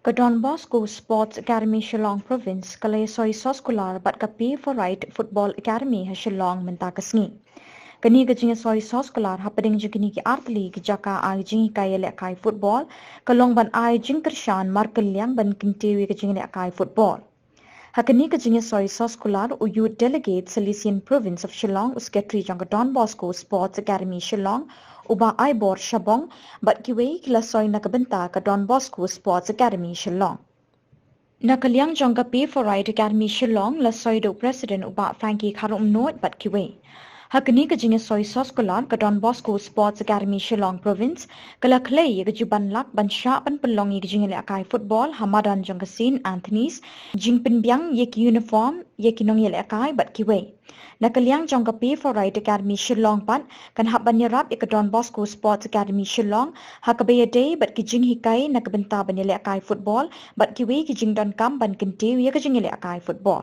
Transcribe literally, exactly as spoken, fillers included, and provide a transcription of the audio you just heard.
Ka Don Bosco Sports Academy Shillong Province ka la ïasoi soskular bad ka Pay for Right Football Academy ha Shillong mynta ka sngi. Kane ka jingïasoi soskular hapdeng jong kine ki artylli ki jaka ai jinghikai ïalehkai football ka long ban ai jingkyrshan markylliang ban kyntiew ïa ka jinglehkai football. Ha kane ka jingïasoi soskular u Youth Delegate Salesian Province of Shillong, u Secretary jong ka Don Bosco Sports Academy Shillong, u Bah Aibor Shabong, bad kiwei ki la soi na ka bynta ka Don Bosco Sports Academy Shillong. Na ka liang jong ka Pay for Right Academy Shillong la soi da u President u Bah Frankie Kharumnot bad kiwei. Ha kane ka jingïasoi soskular ka Don Bosco Sports Academy Shillong Province ka la khlei ïa ka juban lak ban shah ban pynlong ïa ka jingïalehkai football ha madan jong ka Saint Anthony's, jingpynbiang ïa ki uniform ïa ki nongïalehkai bad kiwei. Na ka liang jong ka Pay for Right Academy Shillong pat kan hap ban ïarap ïa ka Don Bosco Sports Academy Shillong ha kaba ïadei bad ki jinghikai na ka bynta ban ïalehkai football bad kiwei ki jingdonkam ban kyntiew ïa ka jingïalehkai football.